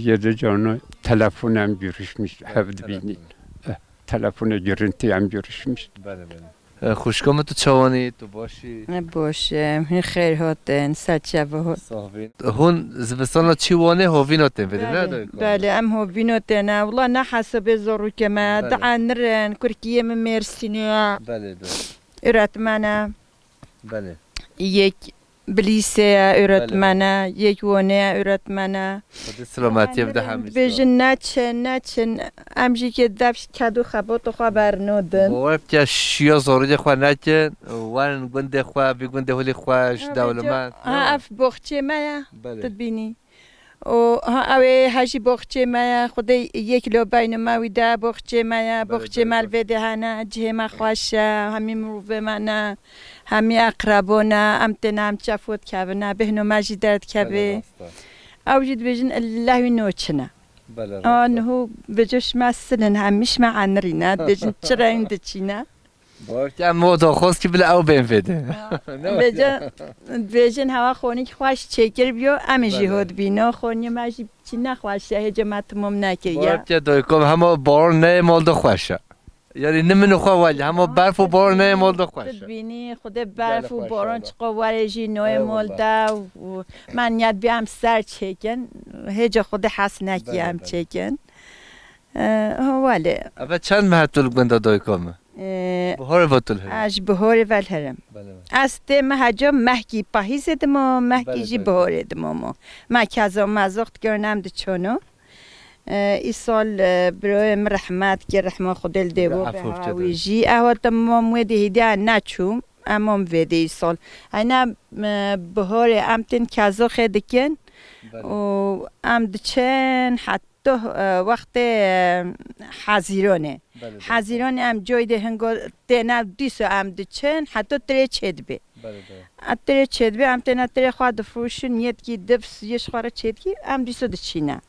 yê di carna telefon em görüşmüş, ha, hev dibînîn. Telefon. Eh, telefonê görüntü em görüşmüş. Belê, belê. E, xwişka min, tu çawanî? Tu baş î? E, baş im. Hûn xêr hatin, ser çava hot. Sax bîn. Hûn zivistana çî Wanê hovîna tên vêdê, ne dayika? Belê, em hovîna têne. Wela ne hesabê zarokê me, belê. Dianirin, kurkiyê min Mêrsînê ye. Belê, belê. Öğretmen e. Belê. Yek Bilîsê ye, öğretmen e. Belê, belê. Yek Wanê ye, öğretmen e. Xwedê selametiyê bide hemî. Dibêjin neçin, neçin. Em jî kê dev ked û xebata xwe bernodin. Bawer bike şiya zarokê xwe nekin, werin gundê xwe, vî gundê holê xwe ji dewlemend. Ha, ev boxçê me ye. Belê. Tu dibînî. Û ha, ew ê hejî boxçê me ye. Xwedê yek lo beyne me wî de boxçê me ye. Belê, boxçê me, belê, li vê de hene. Cihê me xweş e. Hemî mirovê me ne. Hemî eqrebo ne. Em têne em çefo dikevine. Bêhno me jî derdikeve. Belê, rast e. Ew jî dibêjin, "Lehwî noçine." Belê, rast e. A niho vêcoş me silin, hemîş me anirîne. Dibêjin, "Çi reng diçîne?" Bawer ke em o daxwaz ki bile ew bên vêde. Ha. Ne bêje, dibêjin hewa xonîk xweş çêkir biyo, em jî, belê, hod bîno, xonî me jî çi nexweş e, hêce me timom nekiriye. Bawer ke daykom hema baron neyê mal de xweş e. Yani ne min xwe wel, hema berf û baron neyê mal de xweş e. Dibînî, Xwedê berf û baron çiqo were jî noyê mal de û me niyet bî em ser çêkin, hêce Xwedê hes nekiye em çêkin. Ee, ho wale. Eve çend meh tu li gunda dayika me? Ee, Bihorê ve tu li herim? Ez ji bihorê ve li herim. Belê, belê. Ez tê meha ca mehkî pahîzê dimo, mehkî jî bihorê dimo mo. Me keza me zoxt kirin em diçono. Ee, îsal, e, biroyê min rehmet kir, rehma Xwedê li dê bo be ha wî jî. Ew hatim mam wê dê hîdiya neçûm. Em mam vê dê îsal. Heyna, e, bihorê em tên kezoxê dikin. Belê. Û em diçin het Toh, e, wextê, e, Hezîronê. Belê, belê. Hezîronê em coydê hingo têne dîso em diçin, heta tirê çêdibê. Belê, belê. A tirê çêdibê, em têne tirê xwe difroşin, yetî div yê ji xwe re çêdikî, em dîso diçîne.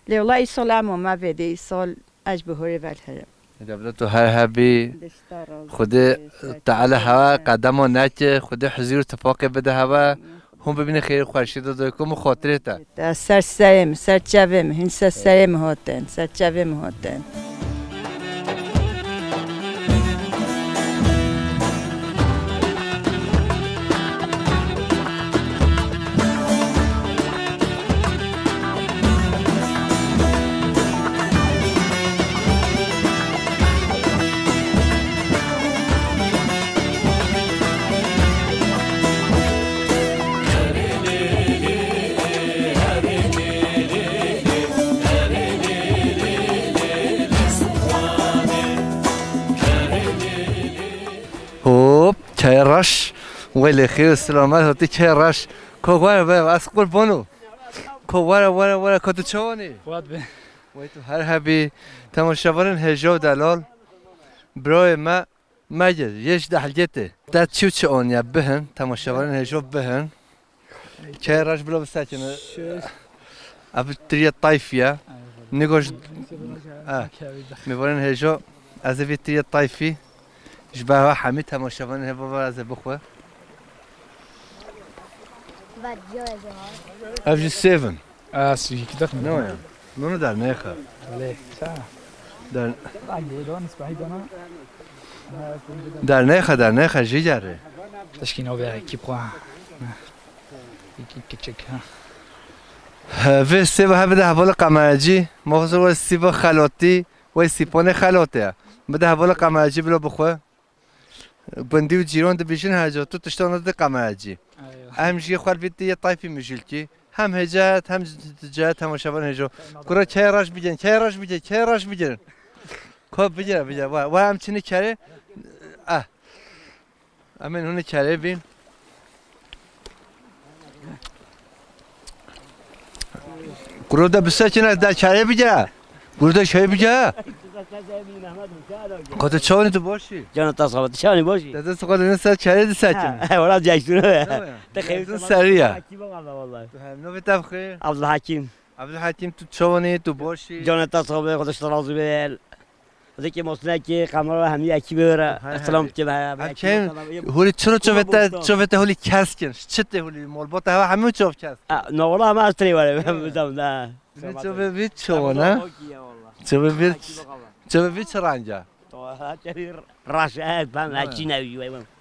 Belê. Lê wela îsal em ome vê dê, îsal ez ji bihorê ve li herim. Devlet tu her hebî. Dişta razî Xwedê be, Teala hewa qedema neke, Xwedê huzur tifaqê bide hewa. Hûn bibînin xêr û xweşî de doykum û xatirê te. Te ser serê min, ser çavê min, hûn ser serê min hatin, ser çavê min hatin. Hop, keye reş. Welê xêr û selamet hatî keye reş. Ko were be, ez qurban û. Ko were, were, were, ko tu çawanî? Xwat be. Wey tu her hebî. Temaşevanên hêja û delal. Birayê me, me gir, yê ji dehlgê tê. Te çi û çi aniye bihin, temaşevanên hêja bihin. Key reş bilo bisekine. Ev tiriyê tayfî ye. Nigo ji, eh, mêvanên hêja, ez ê vî tiriyê tayfî. Ji ber hewa hemî temaşevanên hêva ez ê bixwe. Ev jî sêv in. Ah, si, ki def. No ya. No, no, der nêxe. Lê, ça. Der, Ay, don, spahî dona. Der nêxe, der nêxe, jî gerê. Teşkî no be, ki xwe. Ki, ki, ki, ki, ha. He, vê sêva he bide hevala kameracî. Mafsir we sîva xelotî, we sîponê xelotê ye. Bide hevala kameracî bilo bixwe. Gundî û cîran dibêjin her ca, tu tiştan dide kameracî. Eywa. Em jî xwe vî yê tayfî mijilkî. Hem hêca et, hem c-, c-, temaşevan hêjo. Kuro key reş bigin, key reş bigin, key reş bigin. Ko bigire, bigire. Wa, wa em çini kerê. Ah. Em ên hûnê kerê bîn. Kuro de bisekine, de kerê bigire. Kuro de şey bigire. Ko tu çawanî, tu başî? Cana ta sağ ol, tu çawanî, başî? Te dest xwe de ser kerê disekine. Ha, wala diyaştune. Te xeyir. Tu seriya. Hakim valla vallahi. Tu hem navê te bixêr? Abdülhakim. Abdülhakim, tu çawanî, tu başî? Cana ta sağ ol, Xwedê ji te razî be. Zekê Mosnekê, kamera hemî ekîbê were. He, he. Selam dike be. Ev kêm, hûrî çiro çovê te, çovê te hûlî kesk in. Çi tê hûlî, malbata hewa hemî çov kesk. A, no, wala hema ez tirê were, bizam da. Çovê vî ço ne? Çovê vî, çovê vî çi renge? Raş e, ben ekî ne.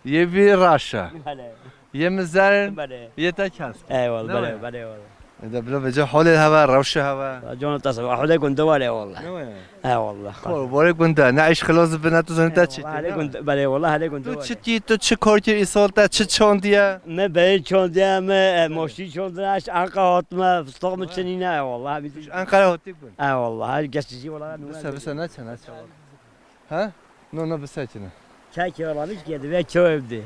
Yê vî raş e. Bele. Yê min zer in, bele. Yê te kesk. Eyvallah, bele, bele, eyvallah. E de bilo vêca holê heve, rewşê heve. Cana te sağ ol. Holê gunde wale eyvallah. Ne wale? Eyvallah. Ko, wale gunde, ne iş xilas bi, ne tu zanî te çi. Eyvallah, holê gunde, bele, eyvallah, holê gunde wale. Tu çi kî, tu çi kor kir, îsal te çi çandiye? Me beyê çandiye, me, e, moşî çandiye, ez Ankara hatime, fistaq min çinîne, eyvallah. Ankara hatî bûn. Eyvallah, her geçici wala. Bisa, bisa, ne çe, ne çe. Ha? No, no, bisekine. Çay kiralamış geldi ve çay evdi.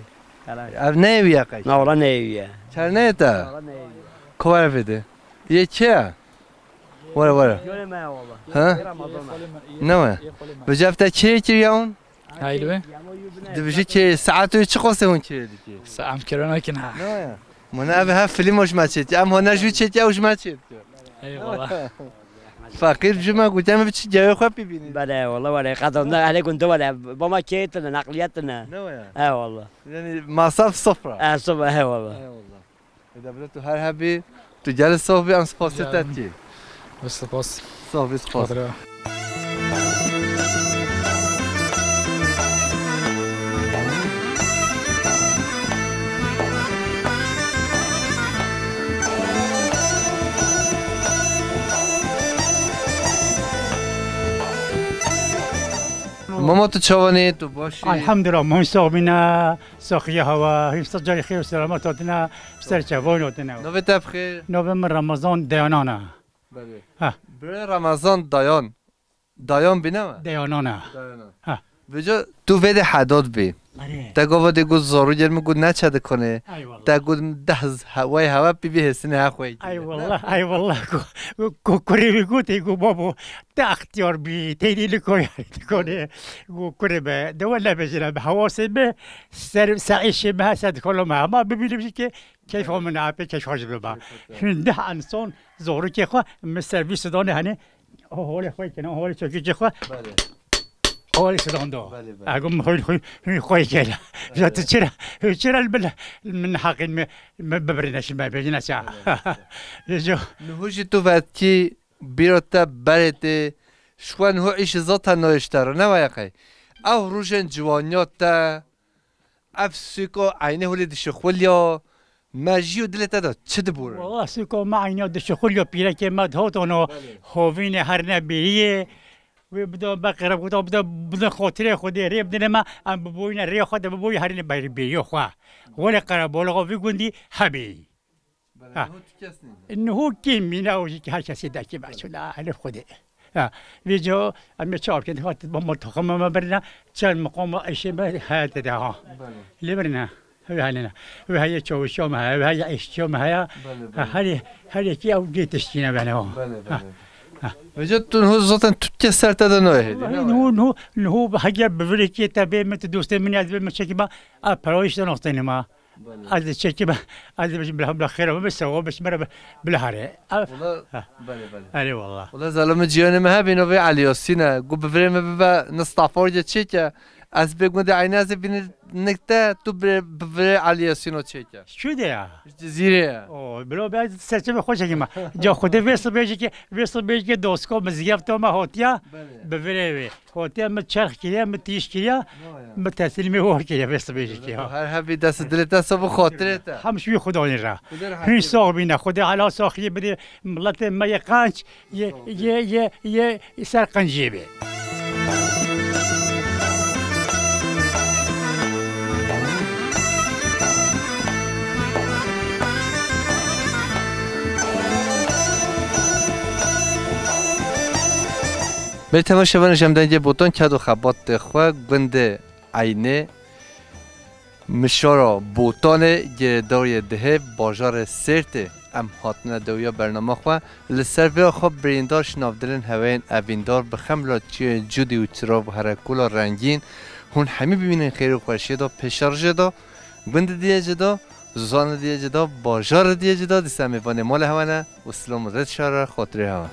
Ev ne evi ya kaç? Na, wala ne evi ya. Çer ne eta? Wala ne evi ya. Kovar evdi. Ye çi ya? Wara, wara. Göreme ya valla. Ha? Ramazan. Ne var? Vecefte çi kir ya on? Hayır be. Dibiji ki saat üç koste on kir dedi ki. Saam kirona kin ha. Ne var ya? Mına ev ha film hoş maçet. Em hona ju çet ya hoş maçet. Eyvallah. Feqîr ji me gotiye, me biçî cewê xwe pê bînî. Belê, wala, belê. Qedonda ehlê gunde, belê. Bama kê tine, neqliye tine. Ne waya? He, wala. Yanî masraf sofra. He, sofra, he, wala. Eyvallah. Eda bila tu her hebî, tu gelê sof bî, em spasê te tî. Bi spas. Sof bî, spas. Xatira. Mama, tu çawanî, tu başî? Elhamdulillah, mama, sax bîne, saxiya hewa, hîn carî xêr û selamet hatine, ser çavan hatine. Navê te bi xêr? Navê min Ramazan Deyanan e. Belê. Ha. Birê Ramazan Dayan. Dayan bîne mi? Deyanan e. Dayan e. Ha. Vêca tu vê de hedad bî. Erê. Te gava de got zarû ger min got neçe dikonê. Eyvallah. Te got deh z-, he-, wey hewe pî bî hêsine he xwey. Eyvallah, eyvallah. Ku, ku, kurê wî gotê, got babo, te extiyar bî, te dî li koyarî dikonê. Got kurê be, de we nebêjine be, hewasê be, ser, se îşê me, se dikolo me, hema bibînim jî ke keyfa min e, pê keyfa ji biba. Keyfa te. Hûn deh insan zorûkê xwe, min servîs danê, hani, O holê xwe kene, o holê çekî xwe. Belê. O holê şidan do. Belê, belê. Agum hol, hol, hol xwe kene. Belê. Ya tu çira, çira bile min haqin me, me bibirine şimdi, bejine ça. Belê. Yejo. Niho jî tu vetkî bîra te berê tê, ji xwe niho îşî zaten nayê ji te re, ne waya qey. Ew rojên ciwaniya te, Ev sûko eynê holê dişixulya, me jî û dilê te de çi dibûre? Wala sûko me eyniya dişixulya pîrekê me dihotono, belê, hovînê herine bêriyê. Wê bide be qereb, bide, bide, bide xotirê Xwedê rê bidine me, em biboyine rê xwe de biboyî herine ber-, bêriyo xwe. Wele qerebolixa vî gundî hebî. Belê, ha. Niho tu kes nîne. Niho kêm mîne, ew jî ki her kesê dekê mesul e, elif Xwedê. Ha, vêca em ê çav kin, hat bama toxuma me birine, çend miqama eşê me heyetê de ha. Belê. Lê birine. Wê hene ne. Wê heye çawişiya me heye, wê heye eşçiya me heye. Belê, Ha, belê. Her, her yekî ew dê tiştîne bene o. Belê, Ha, belê. ha. Vêca tu niho zaten tutke ser te de nayê hêdî, Wallahî ne? Niho, niho, niho hege bi virekê te bê min, tu dostê min ez bê min çekî me, a pera işte noxtê nima. Belê. Ez de çekî me, ez de bêjim bila, bila xêra me, bila sewa, bila, bila hare. Ev, Wala, ha. Belê, belê. Erê wallah. Wala zalimi ciyanê me hebî navê Elî Yasîn e. Gu bi virê me bibe nistaforce çêke. Ez bê gundê Eyne ez ê bînî nik te, tu bi, bi virê Elî Yasîno çêke. Çu de ya? Ji Cizîrê ye. O, bilo be serçe be xweşekî me. Ca xwedê vê sibê jî ke, vê sibê jî ke dosko mizgefto me hotiya. Belê. Bi virê wê. Hotiya me çerx kiriya, me tîş kiriya, Vay ya. Me teslîmê war kiriya vê sibê jî ke. Her hebî dest dilê te sob û xatirê te. Hem şuî Xwedayê re. Xwedê re Hîn hafîz. Sox bîne, Xwedê hela soxiyê bide miletê me yê qenc. Yê, yê, yê, yê ser qenciyê bê. Belê temaşevanê ji em dengê Botan ked û xebatê xwe gundê Eynê Mişara Botanê girêdayê dihê bajarê Sêrtê. Em hatine dewiya bernama xwe. Li ser vê xwe birîndar ji navdilên heweyên evîndar bi xemla çiyên cudî û çirav û herekola rengîn hûn hemî bimînin xêr û xweşiyê de pêşerjê de. Gundê diyê cida, zozanê diyê cida, bajarê diyê cida, dîsa mêvanê malê hewe ne û silam û rêz şer re xatirê hewe.